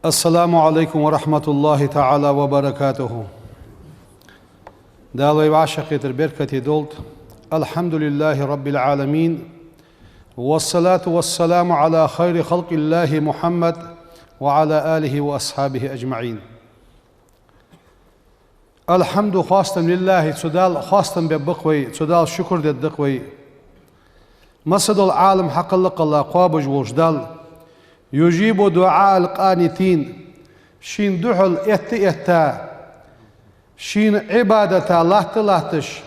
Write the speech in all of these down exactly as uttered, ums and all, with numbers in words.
السلام عليكم ورحمة الله تعالى وبركاته. Дала вай вӀашагӀкхетар беркате долда. الحمد لله رب العالمين. والصلاة والسلام على خير خلق الله محمد وعلى آله وأصحابه أجمعين. الحمد, хоастам, لله, цу Далла хоастам бергба-кх вай, цу Далла шукр дергда-кх вай. Массадолча Ӏалама хьакъалла кхелла кхоабаш волча Далла. يجيب دعاء القانتين. Шийна духьал этта а этта, Шийна Ӏибадата латта а латташ,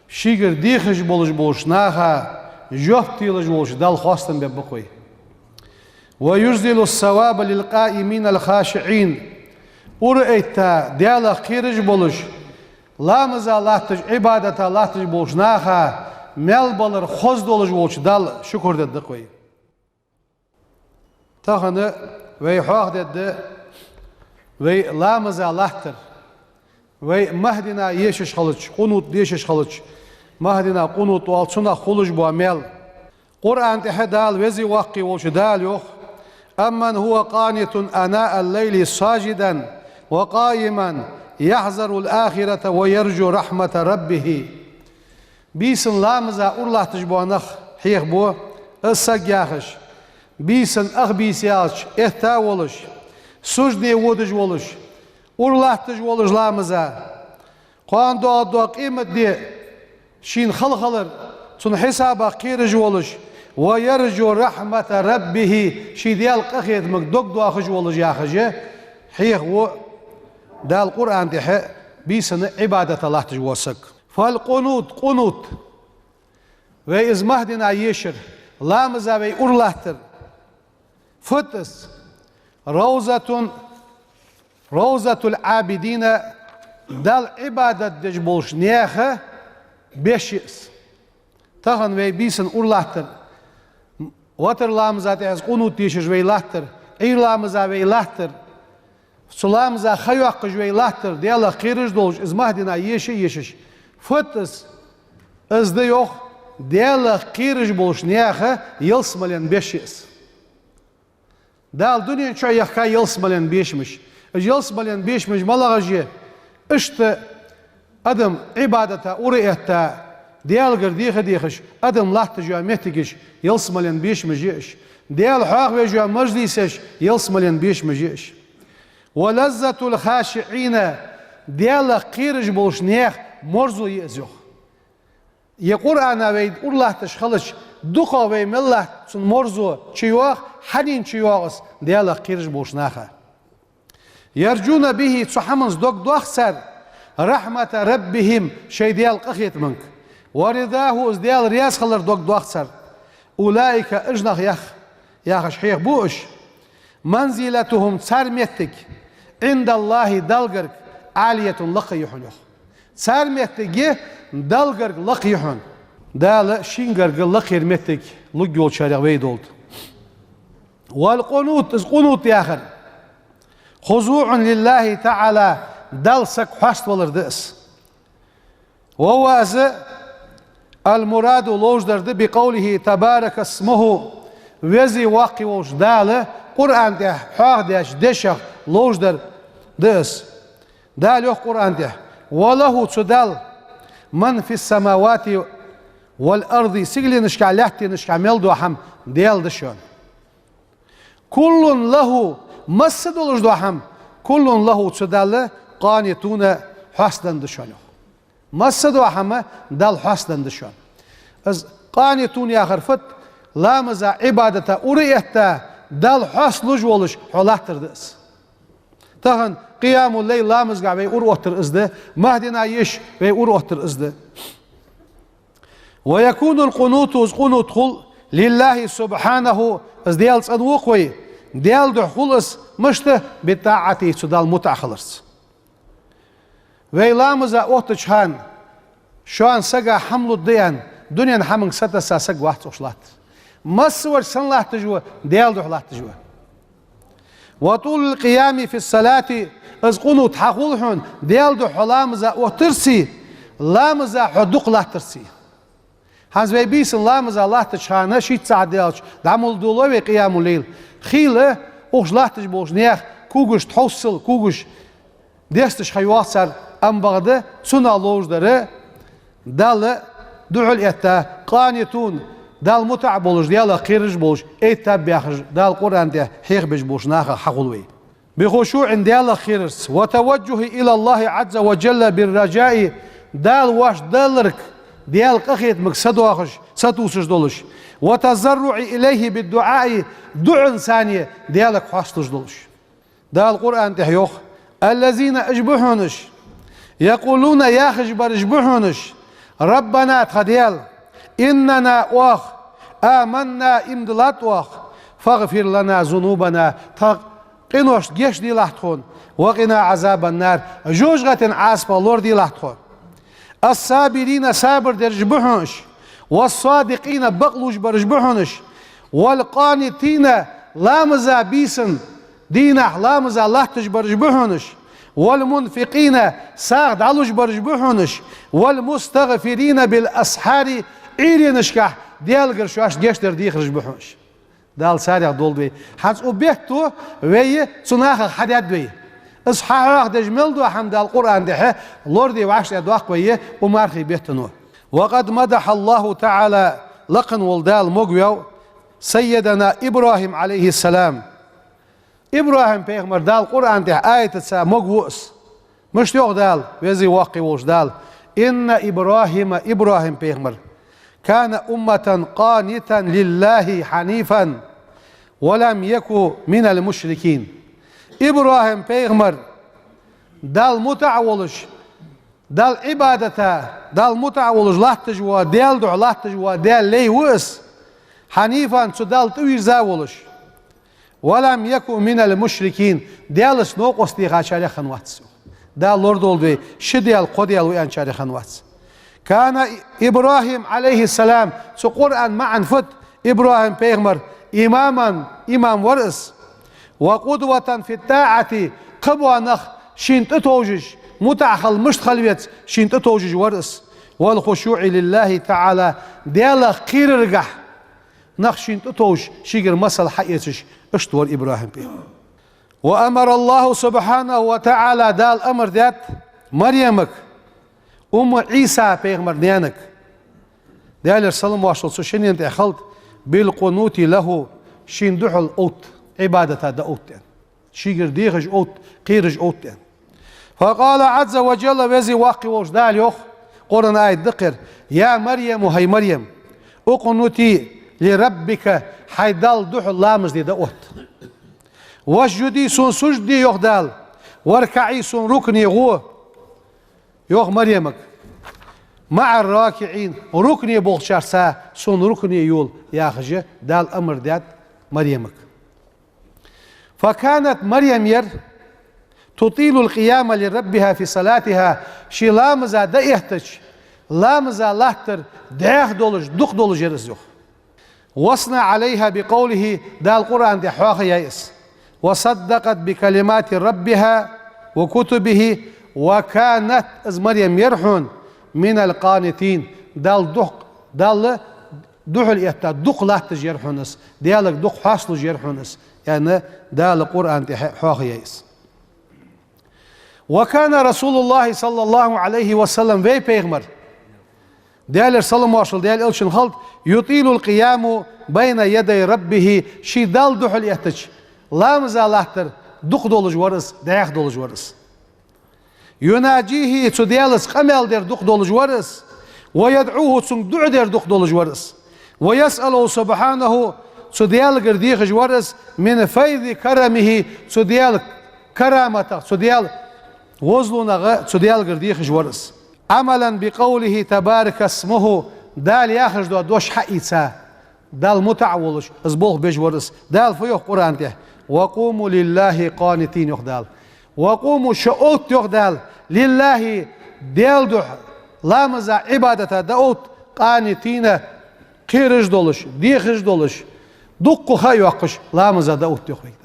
Шийгара дехаш болаш болча наха жоп телаш волча Далла хоастам бергба-кх вай. ويجزل الثواب للقائمين الخاشعين. Ура а этта, Даьлах кхераш болаш, ламаза латташ, Ӏибадата латташ болча наха маьл балар хоза долаш волча Далла шукр дергда-кх вай. Тахан вай хьоахадергда вай ламаза латтар. Вай маьхьдина ешаш хилча, къунут дешаш хилча, маьхьдина къунут оал, цунах хулаш бола маьл. Къуръан тӀа Дала, Веза-Воккха волча Дала йоах: أمن هو قانت آناء الليل ساجدا وقائما يحذر الآخرة ويرجو رحمة ربه. Бийсан ламаза ура латташ бола нах хьехабу, из саг яхаш, бийсан ах бийса яьлча этта а волаш, сужуде водаш волаш, ура латташ волаш ламаза, кхоана доагӀаргдола къематди, шийна хала хилар, цун хьисабах кхераш волаш, ويرجو رحمة ربه, ший Даьла къахетамга дог доахаш волаш яхаш, хьехаву Дала Къуръан тӀа бийсанна Ӏибадата латташ вола саг. فالقنوت, къунут. Вай из маьхьдина ешар, ламаза вай ура латтар. Фуд из? روضة, روضة العابدين, Далла Ӏибадат деш болча наьха беш я из. Тахан вай бийсан ура латтар, ватар ламаза тӀехьа къунут дешаш вай латтар, Ӏуйра ламаза вай латтар, цу ламаза ха йоаккхаш вай латтар, Даьлах кхераш долаш, из маьхьдина еша а ешаш. Фуд из? Из да, йоах, Даьлах кхераш болча наьха ялсмален беш я из. Дала дунен чу яхка ялсмален бешамаш. Уж ялсмален бешамаш малагӀаш я? Иштта адам Ӏибадата ура а этта, Даьлагара деха а дехаш, адам латташ йола моттигаш ялсмален бешамаш я уж. Даьла хьоахавеш йола мажлисаш ялсмален бешамаш я уж. ولذة الخاشعين, Даьлах кхераш болча наьха морзо я из, йоах. Е Къуръана вай ура латташ хилча, дукхагӀа вай мел латт цун морзо чуйоагӀа, хьанна чуйоагӀа из Даьлах кхераш болча наха. يرجون به, цу хӀаманца дог доах цар, رحمة ربهم, шоай Даьла къахетамга. ورضاه, из Даьла раьза хилар дог доах цар. أولئك, уж нах, йоах, яхаш хьехабу уж. منزلتهم, цар моттиг, عند الله, Далла гарга, عالية, лакха я хьона, йоах. Цар моттиг Далла гарга лакха я хьона. Дала ший гарга лакхера моттиг лургйолчарех вай долда. والقنوت, из къунут яхар, خضوع لله تعالى, Далла саг хьаставалар да из. وهو, из, المراد, ловш дар да, بقوله تبارك اسمه, Веза-Воккха волча Дала Къуръан тӀа хьоахадаьча дешах ловш дар да из. Дала йоах Къуръан тӀа: وله, цу Далла, من في السماوات والأرض, сигаленашка, лаьттанашка мел дола хӀама Даьла да шоана. كل له, масса долаш дола хӀама, كل له, цу Далла, قانتون, хьоастанна да шоана, йоах. Масса дола хӀама Далла хьоастанна да шоана. Из قانتون яхар фуд? Ламаза, Ӏибадата ура а этта, Далла хьоасталуш волаш хьо латтар да из. Тахан къиямул-лайл ламазга вай ура оттар из да, маьхьдина еш вай ура оттар из да. ويكون القنوت, из къунут хул, لله سبحانه, из Даьла цӀенвоаккх вай, Даьла духьа хул из, мишта? بطاعته, цу Далла мутӀахьа хиларца. Вай ламаза оттача хана, шоана сага хӀама лургда аьнна, дунен хӀаманга сатесса саг вац укхаза латтар. Массавар санна латташ ва? Даьла духьа латташ ва. وطول القيام في الصلاة, из къунут хьахул хьона, Даьла духьа хьо ламаза оттарцеи, ламаза хьо дукха латтарцеи. ХӀанз вай бийсан ламаза латтача хана, шийтта сахьат даьлча, дӀа мел долалу вай къиямул-лайл. Хийла укхаза латташ болча наьха когаш тхьовсал, когаш десташ ха йоагӀа цар, амма бакъда цунах ловш дар Далла духьал этта, къанитун, Далла мутӀахьа болаш, Даьлах кхераш болаш, эттаб баьхаш, Дала Къуръан тӀа хьехабеш болаш нахах хьахул вай. بخشوع, Даьлах кхерарца, وتوجه إلى الله عز وجل بالرجاء, Дала воаш даларга, Даьла къахетамга садоахаш, сатувсаш долаш, والتضرع إليه بالدعاء, дуӀанца Даьлага хьоасталуш долаш. Дала Къуръан тӀа йоах: الذين, уж ба хьона уж, يقولون, яхаш бараш ба хьона уж: ربنا, тха Даьла, إننا, оаха, آمنا, иман диллад оаха, فاغفر لنا ذنوبنا, тха къиношта гешт делахь тхона, وقنا عذاب النار, жожагӀатен Ӏазапах лораделахь тхо. الصابرين, сабар дераш ба хьона уж, والصادقين, бакълувш бараш ба хьона уж, والقانتين, ламаза бийсан, дийнахьа ламаза латташ бараш ба хьона уж, والمنفقين, сагӀа дӀалуш бараш ба хьона уж, والمستغفرين بالأسحار, Ӏуйренашкахь Даьлагара шоашта гешт дар дехараш ба хьона уж. Дала царех долда вай. ХӀанз укх бетта вай цу нахах хьадаьд вай. Из хьахьоахадеш мел дола хӀама Дала Къуръан тӀа лораде вӀаштӀехьа а доаккх вай укх мархий бетта. وقد مدح الله تعالى, лакха вола Дала могавоал, سيدنا إبراهيم عليه السلام. ИбрахӀим-пайхамар Дала Къуръан тӀа аятаца могаву из. Мишта йоах Дала, веза-воккха волча Дала: إن إبراهيم, ИбрахӀим-пайхамар, كان أمة قانتا لله حنيفا ولم يك من المشركين. ИбрахӀим-пайхамар Далла мутӀахьа волаш, Далла Ӏибадата, Далла мутӀахьа волаш латташ вола, Даьла духьа латташ вола, Даьла лай ва из, حنيفا, цу Далла тӀавийрза волаш. ولم يك من المشركين, Даьлаца новкъост дехачарех хиннавац. Дала лорадолда вай, ши Даьла, кхо Даьла ва аьнначарех хиннавац. كان إبراهيم عليه السلام, цу Къуръан маӀан фуд, ИбрахӀим-пайхамар, إماما, имам вар из, وقدوة في الطاعة, кхыбола нах шийна тӀатовжаш, мутӀахьа хила мишта хила веза, шийна тӀатовжаш вар из, والخشوع لله تعالى, Даьлах кхераргахь нах шийна тӀатовжаш, шийгара масал хьаэцаш, иштта вар ИбрахӀим-пайхамар. وأمر الله سبحانه وتعالى, Дала амар даьд Марьямага, умма Ӏийса-пайхамара наьнага, Даьлера салам-моаршал цу шиннена тӀа хилда, بالقنوت له, шийна духьал овт, Ӏибадата да овт аьнна. Шийгара дехаш овт, кхераш овт аьнна. فقال عز وجل, веза-воккха волча Дала йоах, Къуръан аят да-кх ер: يا مريم, хӀай Марьям, اقنتي لربك, хьай Далла духьал ламаз де да отта. واسجدي, сона сужуд де, йоах Дала, واركعي, сона рукуӀе гӀо, йоах Марьямага, مع الراكعين, рукуӀе болчарца сона рукуӀе йола, яхаш Дала амар даьд Марьямага. فكانت, Марьям яр, تطيل القيام لربها في صلاتها, ший ламаза дӀаэттача, ламаза латтар дӀаьха долаш, дукха долаш яр из, йоах. وأثنى عليها بقوله, Дала Къуръан тӀа хьоахаяьй из: وصدقت بكلمات ربها وكتبه وكانت, из Марьям яр хьона, من القانتين, Далла дукха, Далла духьал этта, дукха латташ яр хьона из, Даьлага дукха хьоасталуш яр хьона из, аьнна, Дала Къуръан тӀа хьоахаяьй из. وكان رسول الله صلى الله عليه وسلم, вай пайхамар, Даьлера салам-моаршал Даьла элчанна хилда, يطيل القيام بين يدي ربه, ший Далла духьал эттача, ламаза латтар дукха долаш вар из, дӀаьха долаш вар из. يناجيه, цу Даьлаца къамаьл дар дукха долаш вар из. ويدعوه, цунга дуӀа дар дукха долаш вар из. ويسأله سبحانه, цу Даьлагара дехаш вар из, من فيض كرمه, цу Даьла караматах, цу Даьла везалонах, цу Даьлагара дехаш вар из. عملا بقوله تبارك اسمه, Дала яхаш дола дош хьаийца, Далла мутӀахьа волаш, из болх беш вар из. Дала фу йоах Къуръан тӀа: وقوموا لله قانتين, йоах Дала. وقوموا, шо овт, йоах Дала, لله, Даьла духьа, ламаза, Ӏибадата да овт, قانتين, кхераш долаш, дехаш долаш, дукха ха а йоаккхаш, ламаза да овт, йоах вайга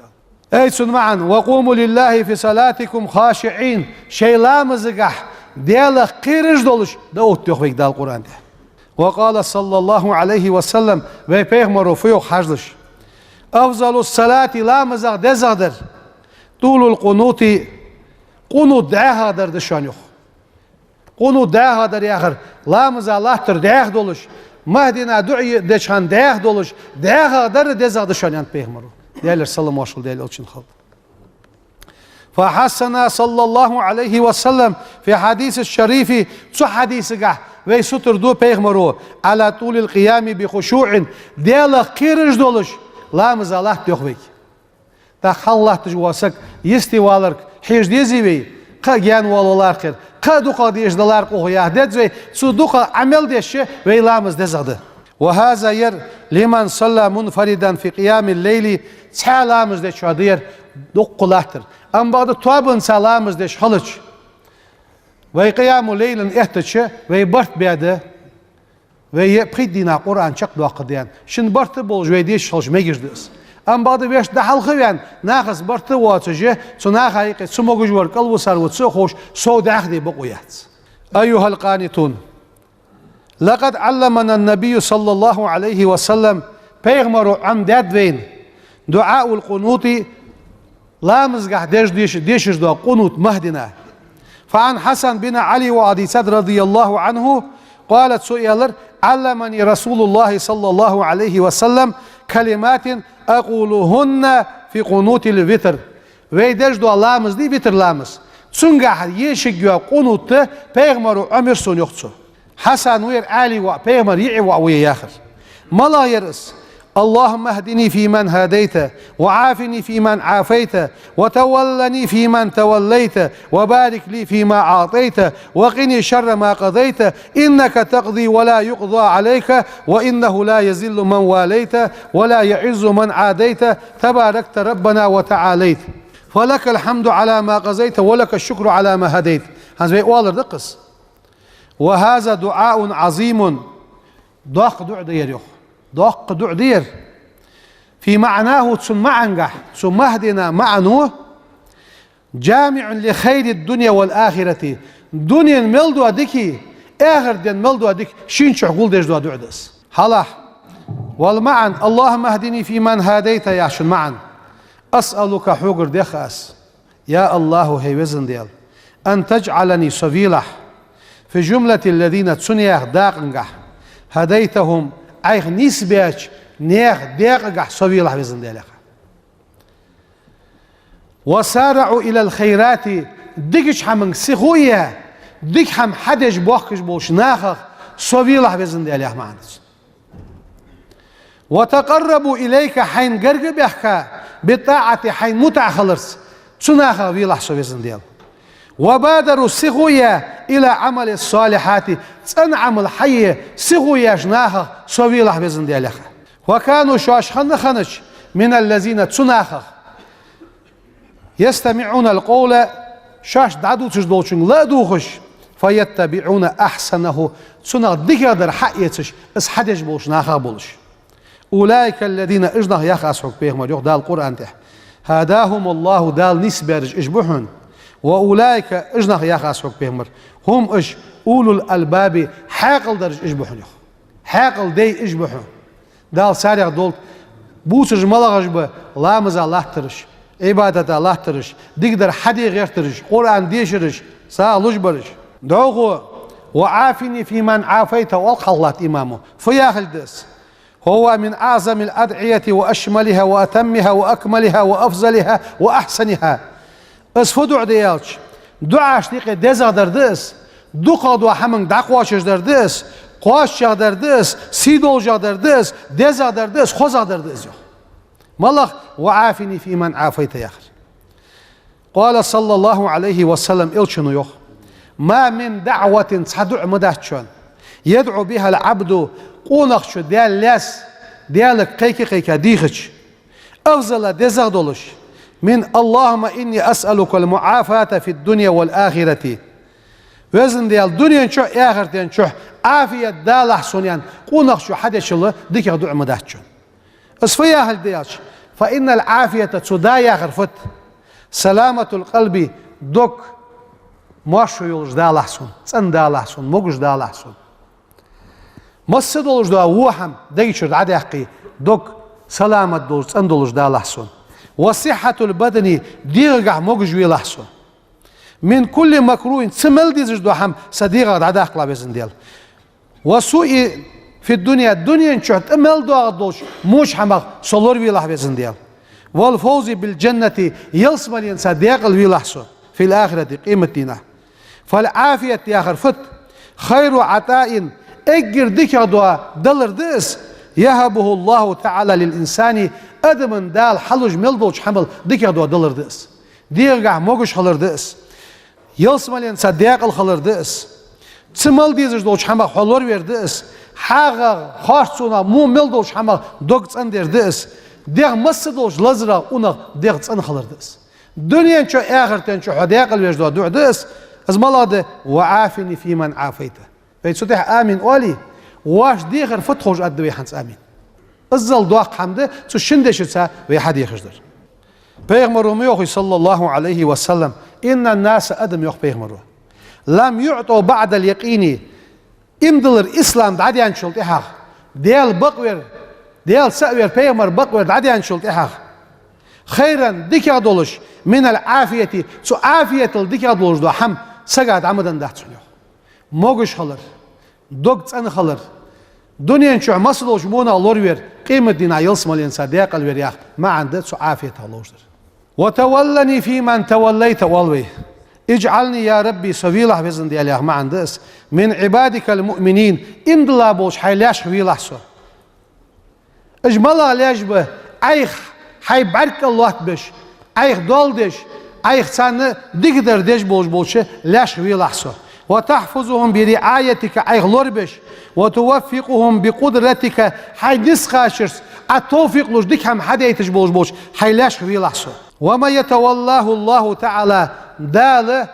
Дала. Ай, цун маӀан: وقوموا لله في صلاتكم خاشعين, шоай ламазагахь Даьлах кхераш долаш да овт, йоах вайга Дала Къуръан тӀа. وقال صلى الله عليه وسلم, вай пайхамаро фу йоах хьажалаш: أفضل الصلاة, ламазех дезагӀдар, طول القنوت, къунут дӀаьха дар да шоана, йоах. Къунут дӀаьха дар яхар, ламаза латтар дӀаьха долаш, Махдина дуӀа деча хана дӀаьха долаш, дӀаьха дар дезагӀа да шоана, аьннад пайхамаро. Даьлера салам-моаршал Даьла элчанна хилда. فحثنا صلى الله عليه وسلم في الحديث الشريف, цу хьадисагахь вай сутара ду пайхамаро, على طول القيام بخشوع, Даьлах кхераш долаш, ламаза латта, йоах, вайга. ТӀаккха хьалха латташ вола саг йисте валарга хьежа дезий вай? Кхы а гаьна вола валарах кхера, кхы а дукхагӀа дезаш даларах укхо яха деза вай, цу дукхагӀа Ӏамал деш вай ламаз дезагӀа да. وهذا, ер, لمن صلى منفردا في قيام الليل, цхьаь ламаз дечоа да ер дукха латтар. Амма бакъда тоабанца ламаз деш хилча, вай къияму-лайлан эттача, вай барт баь да, вай е пхийтта дийнахьа Къуръан чакхдоаккхаргда аьнна, шун барт а болаш вай дешаш хилча мегаш да из. Амма бакъда вешта дӀахьалха а ваьнна, нахаца барт а воацаш, цу наха юкъе цамогаш вар кӀалвусар ва ца а ховш, сов дӀаьха де бокъо яц. أيها القانتون, لقد علمنا النبي صلى الله عليه وسلم, пайхамаро Ӏомадаьд вайна, دعاء القنوت, ламазгахь деш-, деш-, дешаш дола къунут Махдина. فعن الحسن بن علي, вадийцад, رضي الله عنه, قال, цо аьлар: علمني رسول الله صلى الله عليه وسلم كلمات أقولهن في قنوت الوتر. Вай деш дола ламаз дий, витр ламаз, цунгахь ешаргйола къунут пайхамаро Ӏомаяьр сона, йоах цо. Хьасан ва ер Ӏаьлий воӀ, пайхамара йиӀий воӀ ва ер яхар. МалагӀа яр из: اللهم اهدني فيمن هديت، وعافني فيمن عافيت، وتولني فيمن توليت، وبارك لي فيما أعطيت، وقني شر ما قضيت، إنك تقضي ولا يقضى عليك، وإنه لا يذل من واليت، ولا يعز من عاديت، تباركت ربنا وتعاليت، فلك الحمد على ما قضيت، ولك الشكر على ما هديت. ХӀанз вай оалар да-кх из. وهذا دعاء عظيم. Доккха дуӀа да ер, йоах. Доккха дуӀа да ер. في معناه, цун маӀангахь, цу Махдина маӀано, جامع لخير الدنيا والآخرة. Дунен мел дола дикеи, ахартен мел дола дикеи шийна чу гулдеш дола дуӀа да из. Хьалха, والمعنى: اللهم اهدني فيمن هديت, яхачун маӀан: أسألك, хьогара дех аз, я АллахӀ, хӀай Везан Даьла, أن تجعلني, со велахь, في جملة الذين, цу наьха дакъангахь, هديتهم, Ӏайха нийсбаьча наьха декъагахь со велахь, Везан Даьла, яха. وسارعوا إلى الخيرات, дикача хӀаманга сихо а яь, дика хӀама хьадеш боахкаш болча нахах со велахь, Везан Даьла, яха маӀан да цун. وتقربوا إليك, хьайна гарга а баьхка, بالطاعة, хьайна мутӀахьа хиларца, цу нахах велахь со, Везан Даьла. وبادروا, сихо а яь, إلى عمل الصالحات, цӀена Ӏамал хьае сихо а яьча нахах со велахь, Везан Даьла, яха. وكانوا, шоаш хинна хиннача, من الذين, цу нахах, يستمعون القول, шоашта дӀадувцаш долчунга ла а дувгӀаш, فيتبعون أحسنه, цунах дикагӀдар хьаэцаш, из хьадеш болча нахах болаш. أولئك الذين, уж нах, яхар аз хьога, пайхамар, йоах Дала Къуръан тӀа: هداهم الله, Дала нийсбаьраш уж ба хьона. وأولئك, уж нах, яхар аз хьога, пайхамар, هم, уж, أولو الألباب, хьаькъал дараш уж ба хьона, йоах. Хьаькъал даьй уж ба хьона. Дала царех долда бувцараш малагӀаш ба: ламаза латтараш, Ӏибадата латтараш, дикадар хьаде гӀертараш, Къуръан дешараш, сагӀа луш бараш. ДӀахо: وعافني فيمن عافيت, оал хьалха латта имамо. Фу яхилга да из? هو من أعظم الأدعية وأشملها وأتمها وأكملها وأفضلها وأحسنها. Из фу дуӀа да аьлча, дуӀашта юкъе дезагӀдар да из, дукхагӀдола хӀаманга дӀакхоачашдар да из, кхоачашагӀдар да из, сий долашагӀдар да из, дезагӀдар да из, хозагӀдар да из, йоах. МалагӀа: وعافني فيمن عافيت яхар? قال صلى الله عليه وسلم, элчано йоах: ما من دعوة, цхьа дуӀа ма дац шоана, يدعو بها العبد, къонахчо Даьла лаьца, Даьлага кхайка-кхайка дийхача, أفضل, дезагӀа долаш, من اللهم إني أسألك المعافاة في الدنيا والآخرة. Везан Даьла, дунен чу а, ахартен чу а Ӏафият далахь сона, аьнна, къонахчо хьадечул дикагӀа дуӀа ма дац шоана. Из фу яхилга да аьлча, فإن العافية, цо да яхар фуд? سلامة القلب, дог моаршо йолаш далахь сона, цӀена далахь сона, могаш далахь сона. Масса долаш дола во хӀама дега чура дӀадаьккхе, дог саламат долаш, цӀена долаш далахь сона. وصحة البدن, дегӀагахьа могаш велахь со. من كل مكروه, цу мел дезаш дола хӀама са дегӀах дӀадаккхалахь, Везан Даьла. وسوء في الدنيا, дунен чу тӀа мел доагӀаш долча моча хӀамах со лоравелахь, Везан Даьла. والفوز بالجنة, ялсмаленца даькъала велахь со, في الآخرة, къематдийнахьа. فالعافية яхар фуд? خير عطاء, эггара дикагӀа дола далар да из, يهبه الله تعالى للإنسان, адамна Дала хьалуш мел долча хӀамал дикагӀа дола далар да из. ДегӀагахьа могаш хилар да из. Ялсмаленца даькъала хилар да из. Цу мел дезаш долча хӀамах хьо лоравер да из. ХьагӀах, харцонах, во мел долча хӀамах дог цӀендер да из. ДегӀа масса долча лазарах, унах дегӀ цӀена хилар да из. Дунен чу, ахартен чу хьо даькъала веш дола дуӀа да из. Из малагӀа да? وعافني فيمن عافيت. Вай цу тӀехьа амин оале, воаш дехар фуд ховш, аргда вай хӀанз амин. Иззал доккха хӀама да цу шин дешаца вай хьадехаш дар. Пайхамаро ма йоахий, صلى الله عليه وسلم: إن الناس, адам, йоах пайхамаро, لم يعطوا بعد اليقين, иман диллар, ислам дӀадаьнначул тӀехьагӀа, Даьла бакъвер, Даьла цаӀ вер, пайхамар бакъвер дӀадаьнначул тӀехьагӀа, خيرا, дикагӀа долаш, من العافية, цу Ӏафиятал дикагӀа долаш дола хӀама сага дӀа ма деннадац, йоах. Могаш хилар, дог цӀена хилар, дунен чу масса долча вонах лоравер, къематдийнахьа ялсмаленца даькъала вер яха маӀан да цу Ӏафиятах ловш дар. وتولني فيمن توليت, оал вай. اجعلني يا ربي, со велахь, Везан Даьла, яха маӀан да из, من عبادك المؤمنين, иман дилла болча хьай лаьшех велахь со. Уж малагӀа лаьш ба? Ӏайха хьай бӀарга кӀал лоаттабеш, Ӏайха доал деш, Ӏайха царна дикадар деш болаш болча лаьшех велахь со. وتحفظهم برعايتك, Ӏайха лорабеш, وتوفقهم بقدرتك, хьай низ кхачарца Ӏа товфикъ луш, дика хӀама хьадайташ болаш болча хьай лаьшех велахь со. ومن يتوله الله تعالى, Дала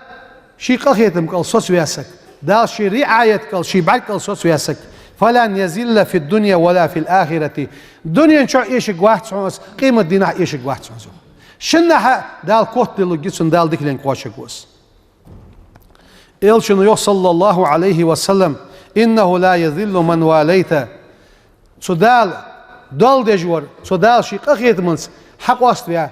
ший къахетама кӀал соцаваь саг, Дала ший риӀаята кӀал, ший бӀарга кӀал соцаваь саг, فلن يضل في الدنيا ولا في الآخرة, дунен чу эшаргвац хьона из, къематдийнахьа эшаргвац хьона из. Шиннахьа Дала котделларгья цунна, Дала дикаленга кхоачаргва из. Элчано йоах, صلى الله عليه وسلم: إنه لا يضل من واليت. Цу Дала доал деш вар, цу Дала ший къахетамца хьакъоаставаь,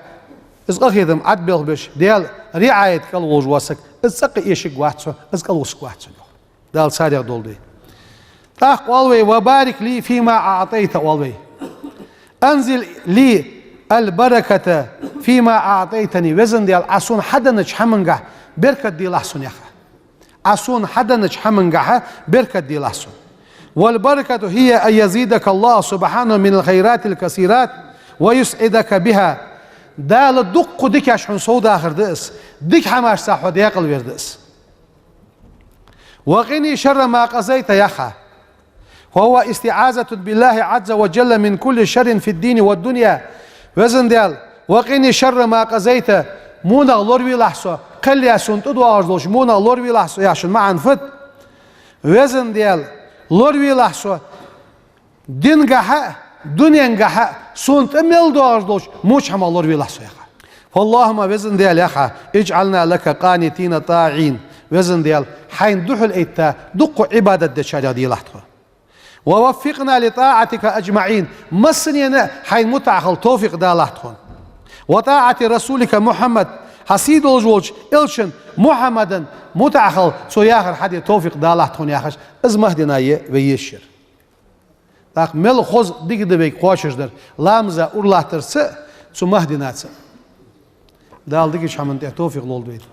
из къахетам Ӏобелхабеш, Даьла риӀаята кӀал волаш вола саг, из цӀаккха эшаргвац хьона, из кӀалвусаргвац хьона, йоах. Дала царех долда вай. ТӀаккха оал вай: وبارك لي فيما أعطيت, оал вай. أنزل لي البركة فيما أعطيتني, Везан Даьла, Ӏа сона хьаденнача хӀамангахьа беркат делахь сона, яха. Ӏа сона хьаденнача хӀамангахьа беркат делахь сона. والبركة هي أن يزيدك الله سبحانه من الخيرات الكثيرات ويسعدك بها. Дала дуккха дикаш хьона совдахар да из, дика хӀамашца хьо даькъала вер да из. وقني شر ما قضيت, яха. وهو استعاذة بالله عز وجل من كل شر في الدين والدنيا. Везан Даьла, وقني شر ما قضيت, вонах лоравелахь со, кхел яь сона тӀадоагӀаш долча вонах лоравелахь со, яхачун маӀан фуд? Везан Даьла, лоравелахь со дингахьа а, дуненгахьа а, сона тӀа мел доагӀаш долча моча хӀамах лоравелахь со, яха. فاللهم, Везан Даьла, яха, اجعلنا لك قانتين طائعين. Везан Даьла, хьайна духьалъайтта дуккха Ӏибадат дечарех делахь тхо. ووفقنا لطاعتك أجمعين. Массанена а хьайна мутӀахьа хила товфикъ далахь тхона. وطاعة رسولك محمد. Хьа сий долаш волча элчан Мухьаммадан мутӀахьа хила, цо яхар хьаде товфикъ далахь тхона, яхаш, из Махдина я вай езаш яр. ТӀаккха мел хоза дика да вайга кхоачаш дар, ламаза ура латтарца а, цу Махдинаца а. Дала дикача хӀаман тӀа товфикъ лолда вайна.